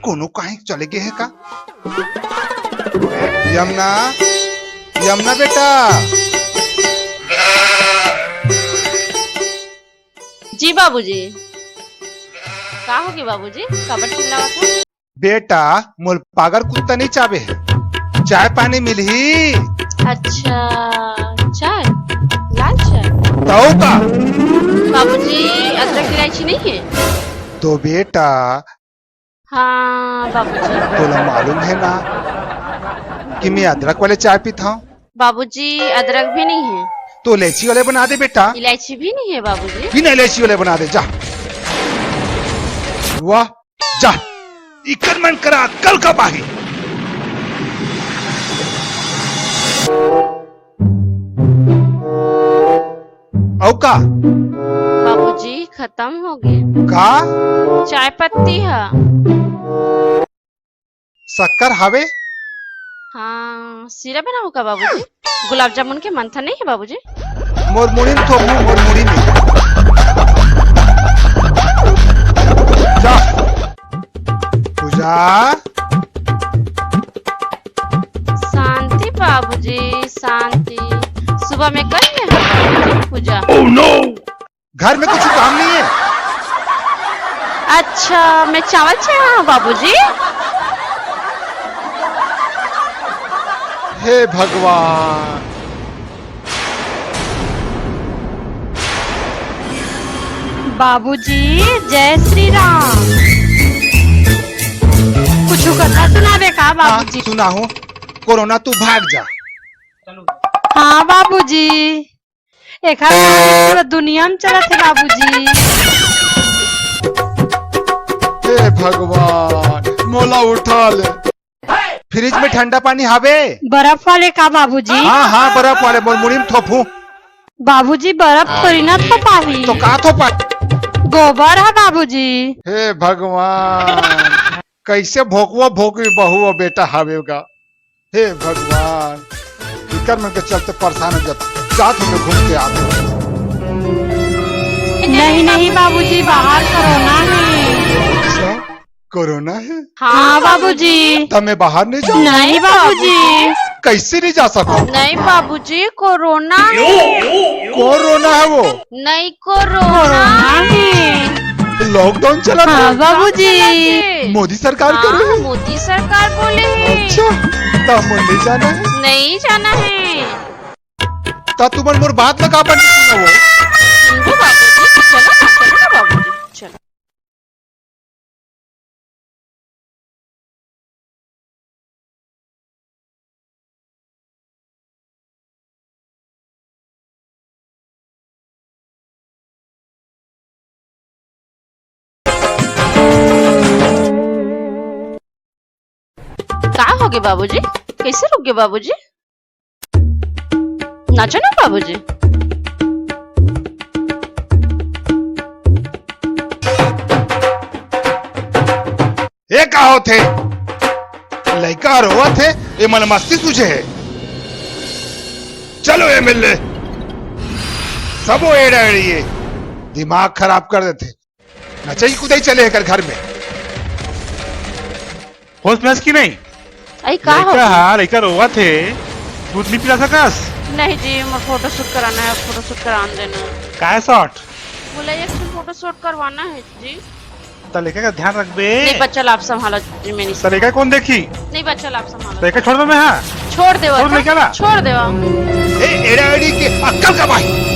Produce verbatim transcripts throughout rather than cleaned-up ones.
कोनो कहीं चले गे हे का? यमुना, यमुना बेटा। जी बाबूजी। का होगे बाबूजी, काबर चिल्लावत हो? बेटा, मोर पागल कुत्ता नहीं चाबे हे, चाय पानी मिलही? अच्छा, चाय, लाल चाय। तौ का? बाबूजी, अदरक इलायची नहीं है? तो बेटा, हाँ बाबूजी। तोला मालूम है ना कि मैं अदरक वाले चाय पीता हूँ। बाबूजी, अदरक भी नहीं है। तो इलायची वाले बना दे बेटा। इलायची भी नहीं है बाबूजी। बिना इलायची वाले बना दे, जा। वाह, जा। इकर मन करा अक्कल का बाही। अउ का? बाबूजी, खत्म हो गए। का? चाय पत्ती है। शक्कर हावे? हाँ, सीरा बनाऊं का बाबूजी? गुलाब जामुन के मंथन नहीं है बाबूजी? मोर मुड़ी में थोपहूं, मोर मुड़ी में। जा। पूजा। शांति बाबूजी, शांति। सुबह में कर ले हम बाबूजी पूजा। घर में कुछ काम नहीं है? अच्छा, मैं चावल चढ़ा हूँ बाबूजी। हे भगवान। बाबूजी, जय श्री राम। कुछ कथा सुनाबे का हाँ, बाबूजी? सुनाहूँ। कोरोना तू भाग जा। हाँ बाबूजी। एखर कहानी पूरा दुनिया में चलत हे बाबूजी। हे भगवान, मोला उठा ले। फ्रिज में ठंडा पानी हावे? बर्फ वाले का बाबूजी? हाँ, हाँ, बर्फ वाले, मोर मुड़ी में थोपहूं। बाबूजी, बर्फ थोड़ी ना थोपाही। तो का थोपा? गोबर है बाबूजी। हे भगवान, कैसे भोकवा भोकवी बहू अउ बेटा हावे गा। हे भगवान, इकर मन के चलते परेशान हो जात, जात हूँ मैं घूम के आत हूँ। नहीं, नहीं बाबूजी, बाहर कोरोना है। अच्छा, कोरोना है? हाँ बाबूजी। तब मैं बाहर नहीं जाऊँ? नहीं बाबूजी। कैसे नहीं जा सकूँ? नहीं बाबूजी, कोरोना है। कोरोना है वो? नहीं, कोरोना है। लॉकडाउन चला था? हाँ, बाबूजी। मोदी सरकार हाँ, करे? मोदी सरकार बोले है। अच्छा, तब मोर नहीं जाना है? नहीं जाना है। ता तुमन मोर बात ला काबर नहीं सुना वो? सुनबो बाबूजी, चलो ना, चलो ना बाबूजी, चलो। का हो गे बाबूजी? कैसे रुक गे बाबूजी? नाचो ना बाबूजी। ए का होथे? लइका रोवत हे, ए मन मस्ती सूझे हे। चलो एमएलए, सबो एड़ा एड़ी ये दिमाग खराब कर देथे। नचई कुदई चले एकर घर में। होश में हस कि नहीं? अई का लइका होगे? हा, लइका रोवत हे, दूध नहीं पिला सकस? नहीं जी, मैं फोटोशूट कराना है, फोटोशूट करान देना। काय शॉट? बोला एक ठो फोटोशूट करवाना है जी। त लइका का ध्यान रखबे। नहीं बच्चा ला आप संभालो जी, मैं नहीं त लइका कौन देखी? नहीं बच्चा ला आप संभालो। लइका छोड़ दो मैं, हाँ। छोड़ देवा छोड़ तो। लइका ला। छोड़ देवा। ए, एड़ा एड़ी के अक्कल का बाही।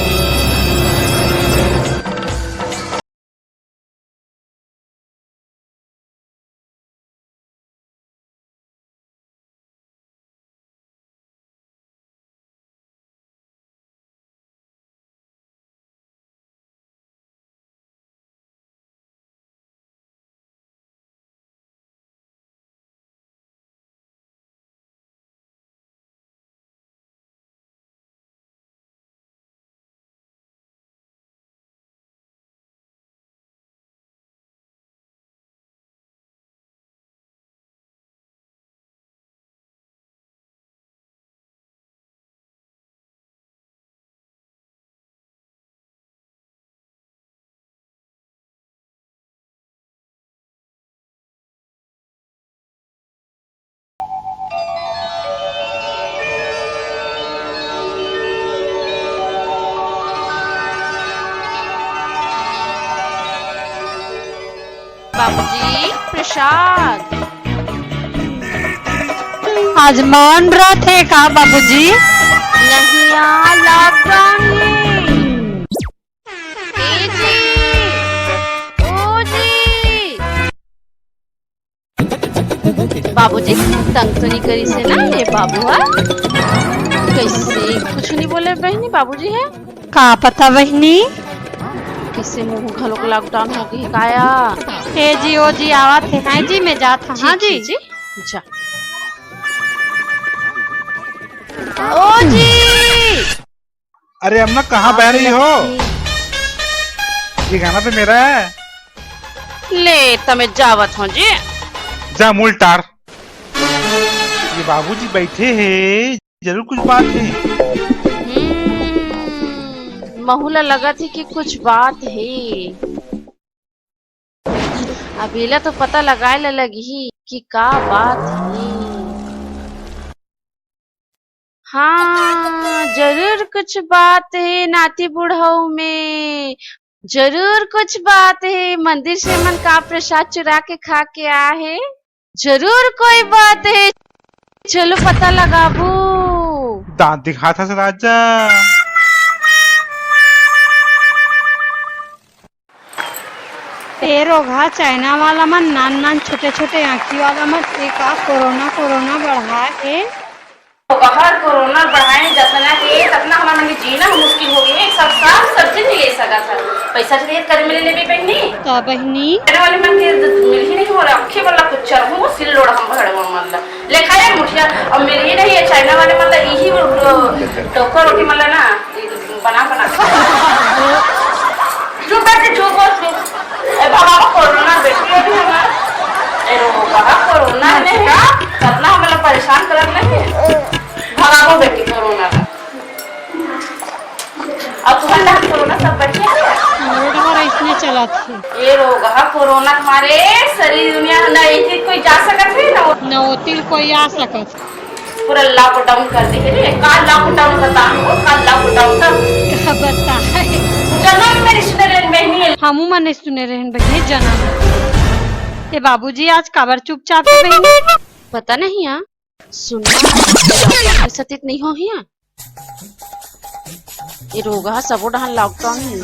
प्रसाद। आज मौन व्रत हे का बाबूजी? नहीं यार, लॉकडाउन हे। ए जी, ओ जी। बाबूजी, तंग तो नहीं करिस हे ना ये बाबू हा? कैसे कुछ नहीं बोले बहिनी बाबूजी हे? का पता बहिनी? कैसे मुंह घलोक लॉकडाउन हो गई काया? ए जी, ओ जी, आवत हे। हाँ जी, मैं जात हूँ। हाँ जी। जी, जा। ओ जी। अरे अम्मा, कहाँ बह रही हो? ये गाना तो मेरा है। ले, त मैं जावत हूँ जी। जा मूल टार। ये बाबूजी बैठे हैं, जरूर कुछ बात है। हम्म, महू ला लगत हे कि कुछ बात हे। अब एला तो पता लगाए ला लगही कि का बात हे। हाँ, जरूर कुछ बात हे नाती बुढ़ऊ में, जरूर कुछ बात हे। मंदिर से मन का प्रसाद चुरा के खा के आ हे, जरूर कोई बात हे। चलो पता लगाबो। दांत दिखात हस राजा। ए रोगहा, चाइना वाला मन नान नान छोटे छोटे आँखी वाला मन, ए का कोरोना कोरोना बढ़ाए हे? बाहर कोरोना बढ़ाए जतना हे, ततना हमर मन के जीना ह मुश्किल हो गए। एक साथ साग सब्जी नहीं ले सकत ह, पैसा के रेट करे मिले लेबे बहिनी। का बहिनी? चाइना वाले मन के मिल ही नहीं हो रहा, अखे वाला कुछ चरहू सिल लोड़ा हम भड़वा मन ला। ले खा ले मुठिया, अब मिल ही नहीं है चाइना वाले मन ला, यही वो, वो टोकर रोटी मन ला ना, बना बना के। चुप बैठ के, चुप हो, चुप। ए बाबा, कोरोना बेटी है भी हमार। ए रो बाबा, कोरोना ने है, कितना हम लोग परेशान करत नहीं है। भगाओ बेटी कोरोना का। अब तुम्हारे साथ कोरोना सब बैठे हैं। हमरो डहर अइसने चलत हे। ये रोग ह कोरोना के मारे सरी दुनिया न इही कोई जा सकत हे, न न ओती ल कोई आ सकत। पूरा लॉकडाउन कर दे रे। का लॉकडाउन बता हो, का लॉकडाउन का? का बताए? जनम में रिश्ते लेन बहिनी। हमू मन नहीं सुने रहन बहिनी जनम। ते बाबूजी आज काबर चुपचाप हे बहिनी? पता नहीं यार, सुनना लॉकडाउन के सतीत नहीं हो हिया। ये रोग ह सबो डहर लॉकडाउन हे,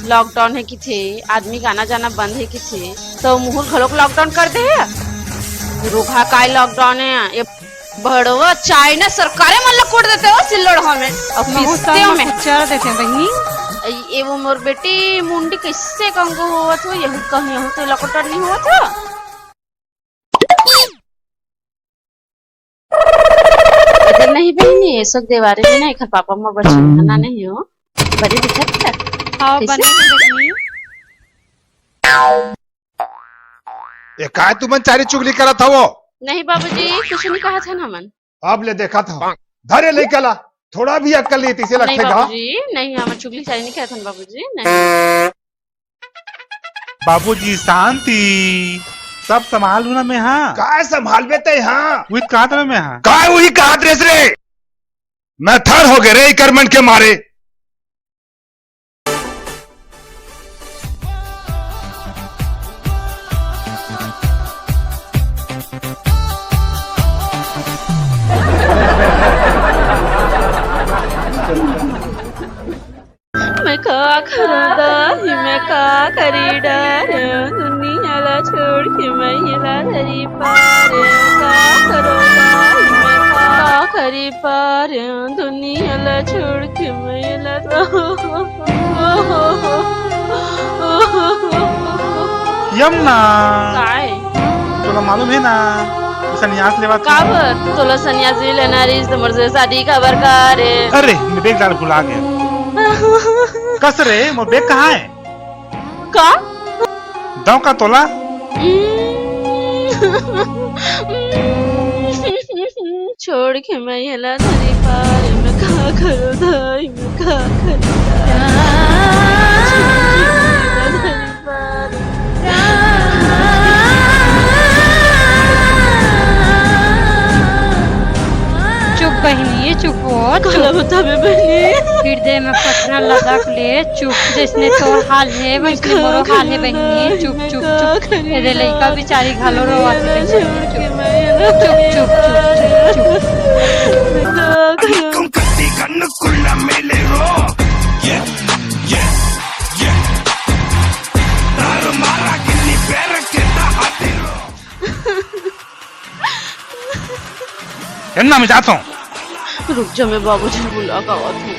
लॉकडाउन हे किथे, आदमी के आना जाना बंद हे किथे, तो मुहुर घलोक लॉकडाउन कर दे हे। रोग ह काय लॉकडाउन हे? ये भड़वा चाइना सरकारे मन ला कोड़ देते हो सिल्लोड़हा में। अब महू पिसते हो सब में। कुचर देते बहिनी। ये वो मोर बेटी मुंडी कैसे कंगो होवत हो, यहू कहूँ यहू तो लॉकडाउन नहीं होवत हो। एदे नहीं बहिनी, ये सब देवारे में ना, एकर पापा मोर बड़ सुनना नहीं हो। बड़े दिखत है। हाँ, कैसे? बने हैं बहिनी। ए, काय तुमन चारी चुगली करत हवो? नहीं बाबूजी, कुछ नहीं कहत हन हमन। अब ले देखत हव। धरे लइका ला, थोड़ा भी अक्कल नहीं, तइसे नहीं लगथे गा। बाबूजी, नहीं, हमन चुगली चारी नहीं कहत हन बाबूजी, नहीं। बाबूजी शांति, सब संभाल लूँ ना मैं, हाँ। काय संभालबे तै, हाँ? उही कहात ना मैं, हाँ। काय उही कहात रेस रे? मैं थर हो गे रे इकर मन के मारे। मैं का करँव दाई, मैं का करी डारेंव, दुनिया ला छोड़ के मैं एला धरी पारेंव। का करँव दाई, मैं का करी पारेंव, दुनिया ला छोड़ के मैं एला। यमुना। काय? तोला मालूम हे ना, तैं संन्यास लेवत हस। काबर? तोला संन्यास नइ लेना रहिस, त मोर से शादी काबर करे? अरे, मैं bag लाना भुला गेंव। कस रे, मोर bag कहाँ हे? का? दँव का तोला? छोड़ के मैं एला धरी पारेंव, मैं का करँव दाई, मैं का करँव दाई। छोड़ के मैं एला धरी पारेंव। चुप बहिनी, चुप हो, चुप। काला बताबे बहिनी? हृदय में पथरा लदक ले, चुप। जइसने तोर हाल हे, वइसने मोरो हाल हे बहिनी, चुप, चुप, चुप। एदे लइका बिचारी घलो रोवत हे बहिनी, चुप, चुप, चुप, चुप, चुप। एन्ना में जात हूँ। रुक जा, मैं बाबूजी बुला के आवत हूँ।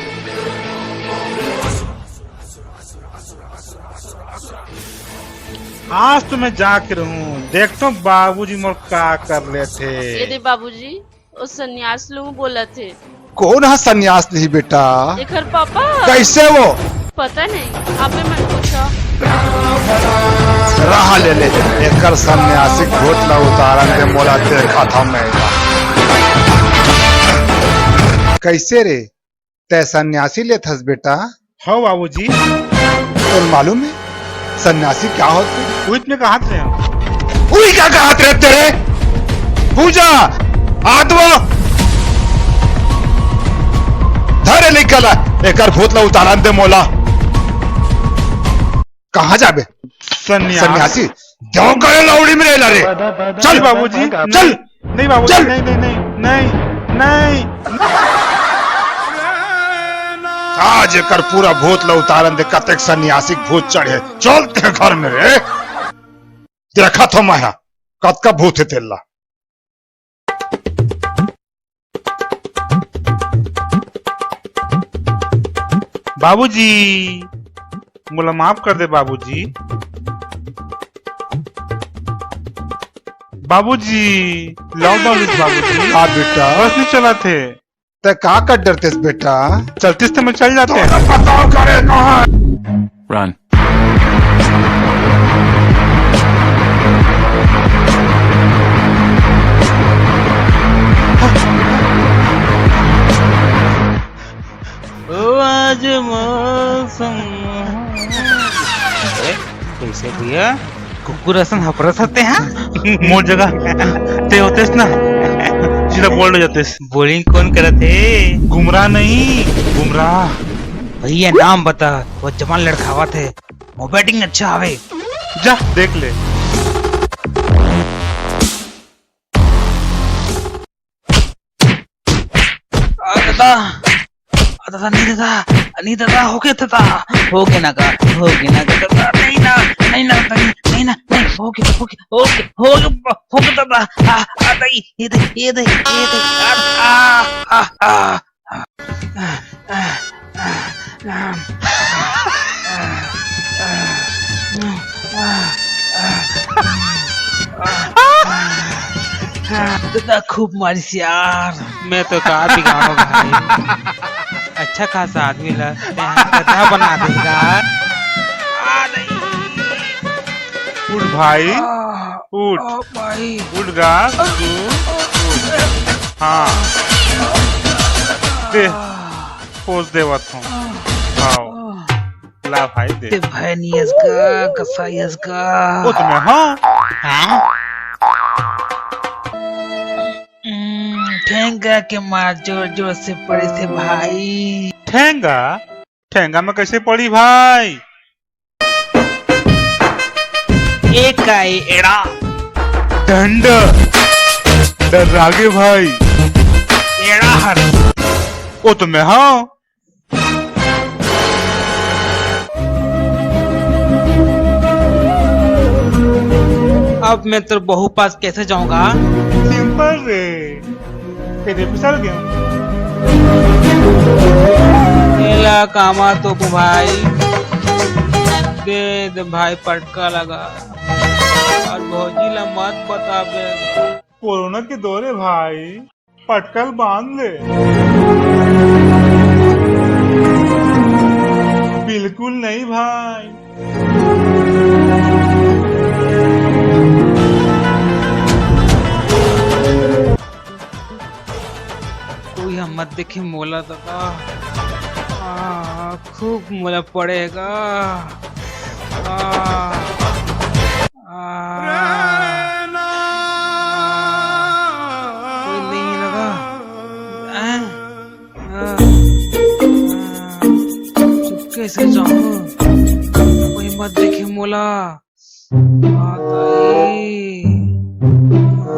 आज तो मैं जाके रहूं, देखतो बाबूजी मोर का कर लेथे। ये दे बाबूजी, वो सन्यास लूं बोलत हे। कोन ह सन्यास लिही बेटा? एकर पापा। कैसे वो? पता नहीं, आपे मन पूछो। रहा ले ले, एकर सन्यासी भूत ला उतारन दे मोला, देखत हंव मैं। कैसे रे? तै सन्यासी लेथस बेटा? हव बाबूजी। तोर मालूम हे सन्यासी का होथे? उहित में कहत रहे। उही का कहत रहे तेरे? पूजा, आत्मा, धरे निकल, एकर भूत ला उतारन दे मोला। कहाँ जाबे? सन्यास। सन्यासी? जाओ करे लौड़ी में रहला रे। चल बाबूजी, चल। नहीं बाबूजी, चल। नहीं, नहीं, नहीं, नहीं, नहीं। आज एकर पूरा भूत ल उतारन दे, कतेक सन्यासी भूत चढ़े। चल ते घर में रे। देखत हंव मैं हा, कतका भूत हे तेला। बाबूजी, मोला माफ कर दे बाबूजी। बाबूजी, लव बाबूजी, बाबूजी। हाँ बेटा। बस नहीं चलत हे। तै का कर डरतेस बेटा? चलतिस त मैं चल जाते। तोला बताओ करे कहाँ? Run। ओ आज मौसम। अरे, कैसे भैया? कुकुर असन हपरत हते, हाँ? मोर जगह ते होतेस ना, सीधा बोल्ड हो जातेस। Bowling कोन करत हे? गुमराह नहीं, गुमराह। भैया नाम बता, वो जवान लड़खा आवत हे, वो batting अच्छा आवे। जा देख ले। आ, दादा। आ, दादा, नहीं दादा, नहीं दादा, हो गया दादा, हो गया ना का, हो गया ना का दादा, नहीं ना, नहीं ना, नहीं, नहीं ना, नहीं, हो गया, हो गया, हो गया, हो गया, हो गया दादा, आ, आ, नहीं, ये दे, ये दे, ये दे, आ, आ, आ, आ। दादा खूब मारिस यार। मैं तो का बिगाड़ो भाई, अच्छा खासा आदमी ला तें गधा बना देगा। उठ भाई, उठ। ओ भाई। उठ गा। हाँ। दे, पोज देवत हूँ। आओ। ला भाई दे। ते भाई नियस गा, कसायस गा। ओ तो मैं हाँ। हाँ? हम्म, ठेंगा के मार जोर जोर से पड़े थे भाई। ठेंगा? ठेंगा में कैसे पड़ी भाई? ए का ए एड़ा। डंडा। डर्रागे भाई। एड़ा हर। ओ तो मैं हाँ। अब मैं तेरे बहू पास कैसे जाऊंगा? सिंपल रे। कहीं फिसल गया। एला कामा तो को भाई। दे दे भाई पटका लगा। और भौजी ला मत बताबे। कोरोना के दौरे भाई, पटकल बांध ले। बिल्कुल नहीं भाई। कोई हम मत देखे मोला दादा। आ, खूब मोला पड़ेगा। आ, आ, कोई नहीं लगा। आ, कइसे जाहूं? कोई मत देखे मोला। आ, दाई। आ,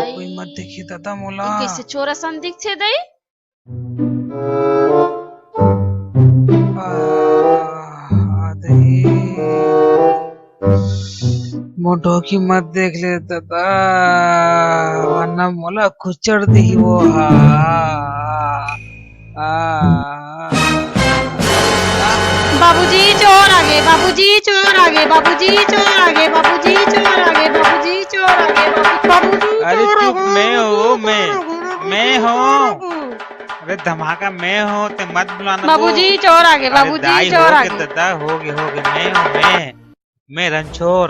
कोई मत देखे दादा मोला। कइसे चोर असन दिखथे दाई? आ, आ, दाई। मोर डौकी मत देख ले दादा, वरना मोला कुचर दिही वो हा। आ, आ, आ। बाबूजी चोर आगे, बाबूजी चोर आगे, बाबूजी चोर आगे, बाबूजी चोर आगे, बाबूजी चोर आगे, बाबू-, बाबूजी अरे चोर चुप, आगे, मैं हूँ, बाबूजी मैं, चोर आगे, मैं बाबूजी हूँ। चोर आगे। अरे धमाका मैं हूँ, ते मत बुलाना वो। बाबूजी चोर आगे, अरे बाबूजी दाई चोर हो आगे। गए दादा, हो गए, हो गए, मैं हूँ, मैं। मैं रंछोर।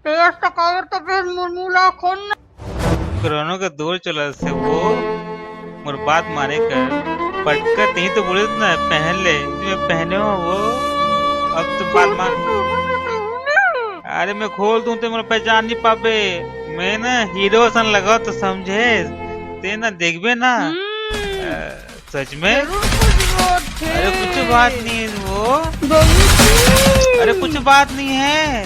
तेज तो कावर तो फिर मुरमुला खोन। कोरोना के दौर चलत से वो मोर बात माने कर पटका, तहीं तो बोले ना पहन ले, मैं पहने हो वो। अब तो बात मान। अरे मैं खोल दूं तो मोला पहचान नहीं पाबे। मैं ना हीरो सन लगा तो समझे, ते ना देखबे ना। हम्म। अ, सच में? जरूर कुछ बात है। अरे कुछ बात नहीं है वो। बहुत ही अरे कुछ बात नहीं है,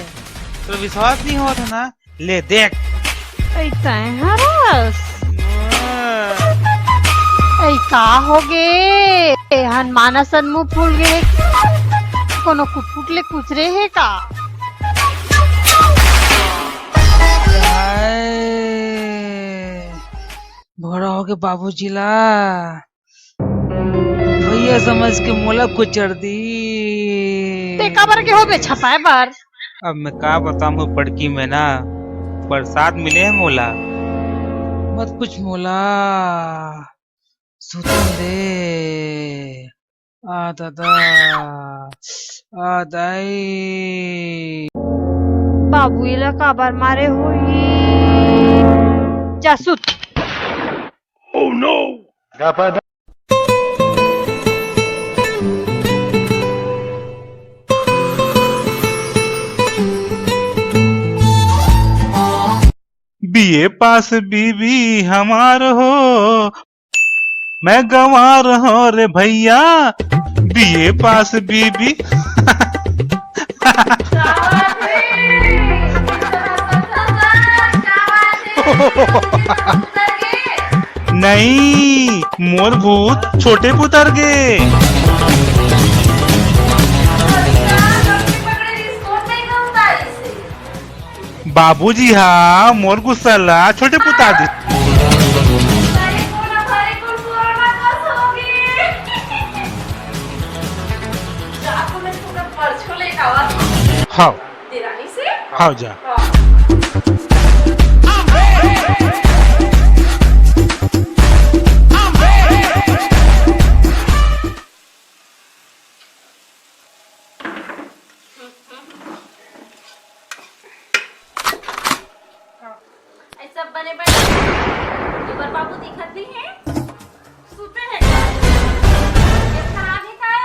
तो विश्वास नहीं होता ना, ले देख। ऐ तैं हरस? हाँ। ऐ का हो गे? हनुमान असन मुंह फूल गे। कोनो कुटकुट ले कुचरे हे का? हाय, भोरा हो गे बाबूजी ला। भैया समझ के मोला कुचर दी। ते काबर के होबे छपाए बर? अब मैं का बताऊं, पड़की में ना प्रसाद मिले है मोला। मत कुछ मोला, सुतन दे। आ दादा, आ दाई। बाबू एला काबर मारे होही? जा सुत। Oh no! बीए पास बीबी हमार हो, मैं गंवार हो रे भैया, बीए पास बीबी। नहीं, मोर भूत छोटे पुतर गे। बाबूजी हा मोर गुस्सा ला छोटे पुता दे। हाँ। देरानी से? हाँ, जा। हाँ। ये सब बने बने। ये बर बाबू दिखत नहीं है? सुते हैं क्या? ये खराब है क्या?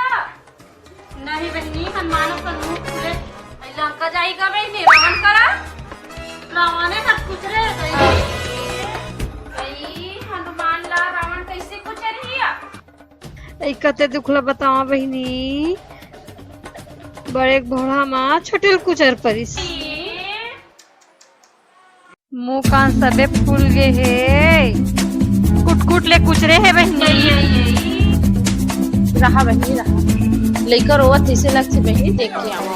नहीं बहिनी, हनुमान अपन मुंह खुले। अरे लंका जाई का बहिनी, रावण करा? रावण है सब कुछ रे बहिनी। भाई, हनुमान ला रावण कैसे कुचर हिया? ए कते दुख ला बतावा बहिनी, बड़े भोला मा छोटे ल कुचर परिस। मुंह कान सबे फूल गे हे। कुट कुट ले कुचरे हे बहिनी। रहा बहिनी, रहा। लइका रोवत तइसे लगथे बहिनी, देख के आवा।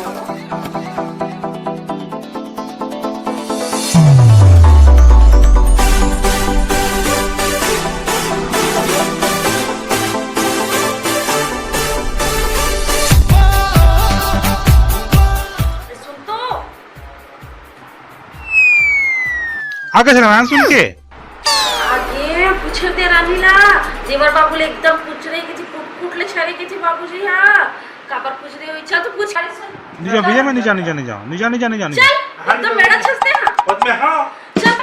सुन तो। आगे से नाम सुन के। आगे पूछे दे रानी ला, जेवर बाबू ले एकदम पूछ रहे कि जी कुट कुट ले छरे के जी बाबूजी, हाँ, काबर पूछ रहे हो? इच्छा तो पूछ। नहीं जाओ भैया, मैं नहीं जाओ, नहीं जाओ, नहीं जाओ, नहीं जाओ, नहीं जाओ, नहीं जाओ। चल, एकदम मेरा छसते, हाँ। बस मैं, हाँ। चल।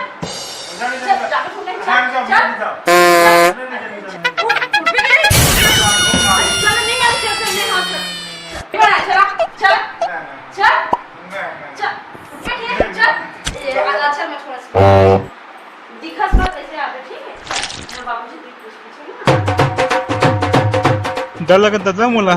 चल, जाके सुन ले, चल, चल। चल, नहीं, नहीं, चल, चल, नहीं, हाँ, चल। चल, चल, चल। चल। ए, आ, अच्छा, मैं थोड़ा सा दिखत बा, कैसे आ गए, ठीक है? मैं बाबूजी की पूछ पूछे ना। डर लगत दादा मोला।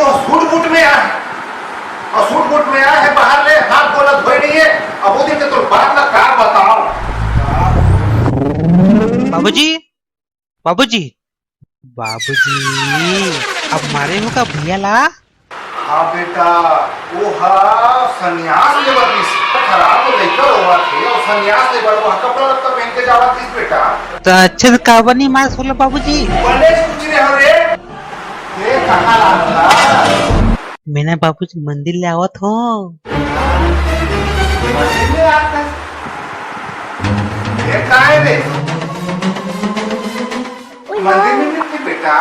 वो सूट बूट में आए, और सूट बूट में आए है बाहर ले, हाथ गोला धोए नहीं है। अब वो दिन के तो बात ना का बताओ। बाबूजी, बाबूजी, बाबूजी, अब मारे हो का भैया ला? हाँ बेटा, वो हा संन्यास लेवत रहिस। खराब तो लइका रोवत हे, और संन्यास लेवत वो कपड़ा लत्ता पहन के जावत रहिस बेटा। तो अच्छे से काबर नहीं मार सोला बाबूजी? बने कुछ नहीं हो रे। ये कहाँ लागला? मैं ना बाबूजी मंदिर ले आवत हो। मंदिर में आता है। ये काय रे? मंदिर में मिलती बेटा,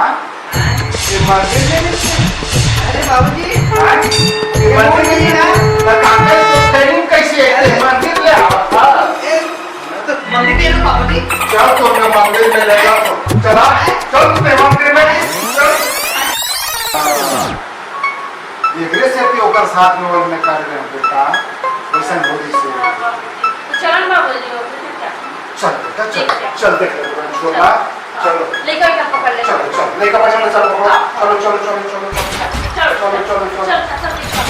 ये मंदिर में मिलती। अरे बाबूजी, हाँ? ये मंदिर में मिलती। तो काका को ट्रेनिंग कैसे है? ये मंदिर ले आओ, हाँ। ये तो मंदिर में है ना बाबूजी? चल तो मैं मंदिर में ले जाता हूँ। चला, चल तू मंदिर में, चल। हाँ। एकरे से कि ओकर साथ में और मैं कर रहे हैं बेटा, वैसन हो जैसे। तो चल ना बाबूजी, वो भी ठीक है। चल बेटा, चल, ठीक है। चल देख ले, छोटा, चलो। लेकर का पकड़ ले। चलो, चलो, लेकर पकड़ ले, चलो, पकड़ो। हाँ। चलो, चलो, चलो, चलो, चलो। चलो, चलो, चलो, चलो। चल, चल, चल, चल।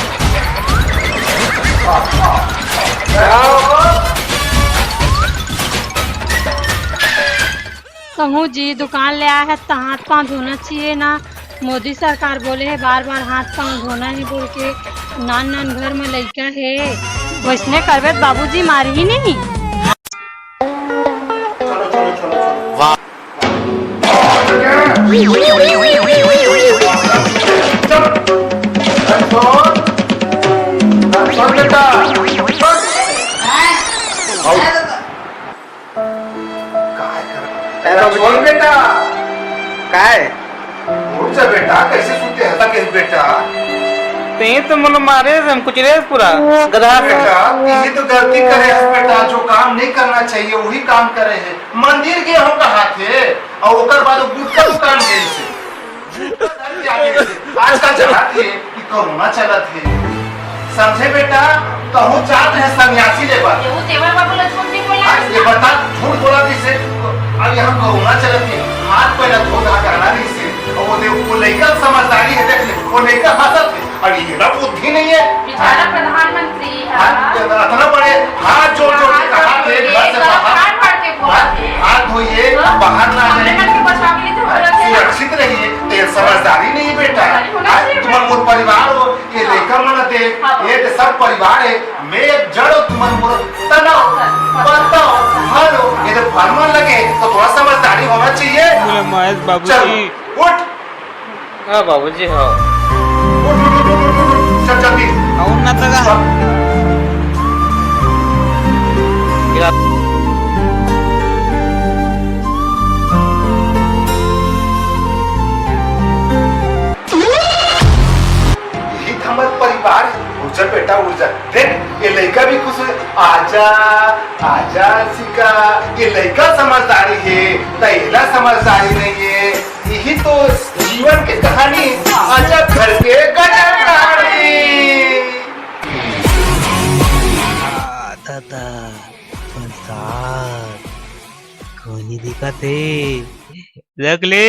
हाँ, हाँ। आओ। कहूँ जी दुकान ले आए हैं तो हाथ पाँव धोना चाहिए ना। मोदी सरकार बोले है बार बार हाथ पाँव धोना है बोल के। नान नान घर में लइका है, वैसने करबे तो बाबूजी मारही नहीं। चलो, चलो, चलो, चलो। वाह। चल। चल, चल बेटा। चल। काय कर? अरे छोड़ बेटा। काय? उठ जा बेटा, कैसे सुते हता के बेटा? ते तो मोला मारे हस, कुचले हस पूरा गधा सा। बेटा, ये तो गलती करे हस बेटा, जो काम नहीं करना चाहिए वही काम करे है। मंदिर गे हो कहा थे, और ओकर बाद वो गुटखा दुकान गए से। आजकल चलत हे कि कोरोना चलत हे, समझे बेटा? तहूँ जात रहे सन्यासी ले बर। ये वो तेवर बाबू ला झूठ नहीं बोला। आज ये बता, झूठ बोला किसे? अब यहाँ कोरोना चलत हे, हाथ पैर धो धा करना नहीं से। और वो देख, वो लइका समझदारी है, देख ले, वो लइका हंसत हे। अब ये ना बुद्धि नहीं है। बेचारा प्रधानमंत्री है। हाथ, इतना बड़े हाथ जोड़ जोड़ के हाथ कहा थे, घर से बाहर। हाथ पकड़ के बोला हाथ, थे। हाथ धोइए, हाँ? बाहर ना जाइए। अपने मन को बचा के लिए तो हाँ, बोला थे। सुरक्षित रहिए, तो ये समझदारी नहीं बेटा। समझदारी होना चाहिए आज तुम्हारा बेटा। वो परिवार हो, ये हाँ। लइका मन देख, हाँ। ये तो सब परिवार है। मैं एक जड़ हो तुम्हारा बोलो, तनाव, बताओ, हेलो, ये तो फरमान लगे, तो थोड़ा समझदारी होना चाहिए। बोले महेश बाबू चलो, जी। उठ। हाँ बाबूजी, हाँ। उठ, उठ, उठ, उठ, उठ, उठ, चल, जल्दी। और ना तगा। चल। गिरा। यही तो हमारा परिवार है। उठ जा बेटा, उठ जा। देख, ये लइका भी खुश है। आजा, आजा सिका, ये लइका समझदारी है, त एला समझदारी नहीं है। यही तो जीवन के कहानी, आजा घर के गजब कहानी। आ, दादा, संसार, कोई नहीं दिखत हे। रख ले।